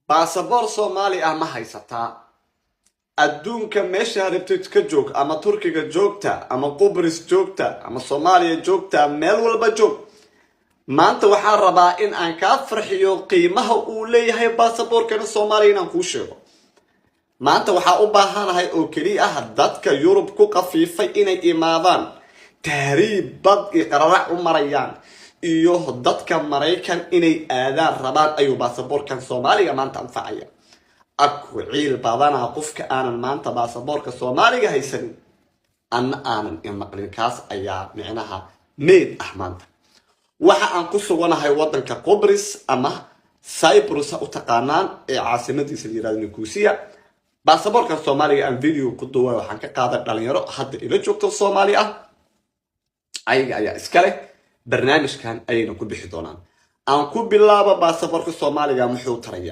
Baasaboor Soomaali ah ma haysataa? Adduunka meesha rabtid ka joog, ama Turkiga joogta, ama Qubris joogta, ama Soomaaliya joogta, meel walba joog. Maanta waxaan rabaa in aan kaa farxiyo qiimaha uu leeyahay baasaboorkana Soomaaliya inaan kuu sheego. Maanta waxaa u baahanahay oo keliya ah dadka Yurub ku qafiifay inay imaadaan, tahriib bad iyo qararac u marayaan, iyo dadka Maraykan inay aadaan rabaan ayuu baasaboorkan Soomaaliga maanta anfacaya. Aku ciil badanaa qofka aanan maanta baasaboorka Soomaaliga haysanin, anna aanan imaqlin, kaas ayaa micnaha meed ah. Maanta waxa aan ku suganahay wadanka Qubris ama Cyprus u taqaanaan, ee caasimadiisa la yirahdo Nicosia. Baasaboorkan Soomaaliga aan video ku duway waxaan ka qaaday dhalinyaro hadda ila joogto Soomaali ah. Ayaga ayaa iska leh, barnaamijkan ayayna ku bixi doonaan. Aan ku bilaabo, baasaboorka Soomaaliga muxuu taraya?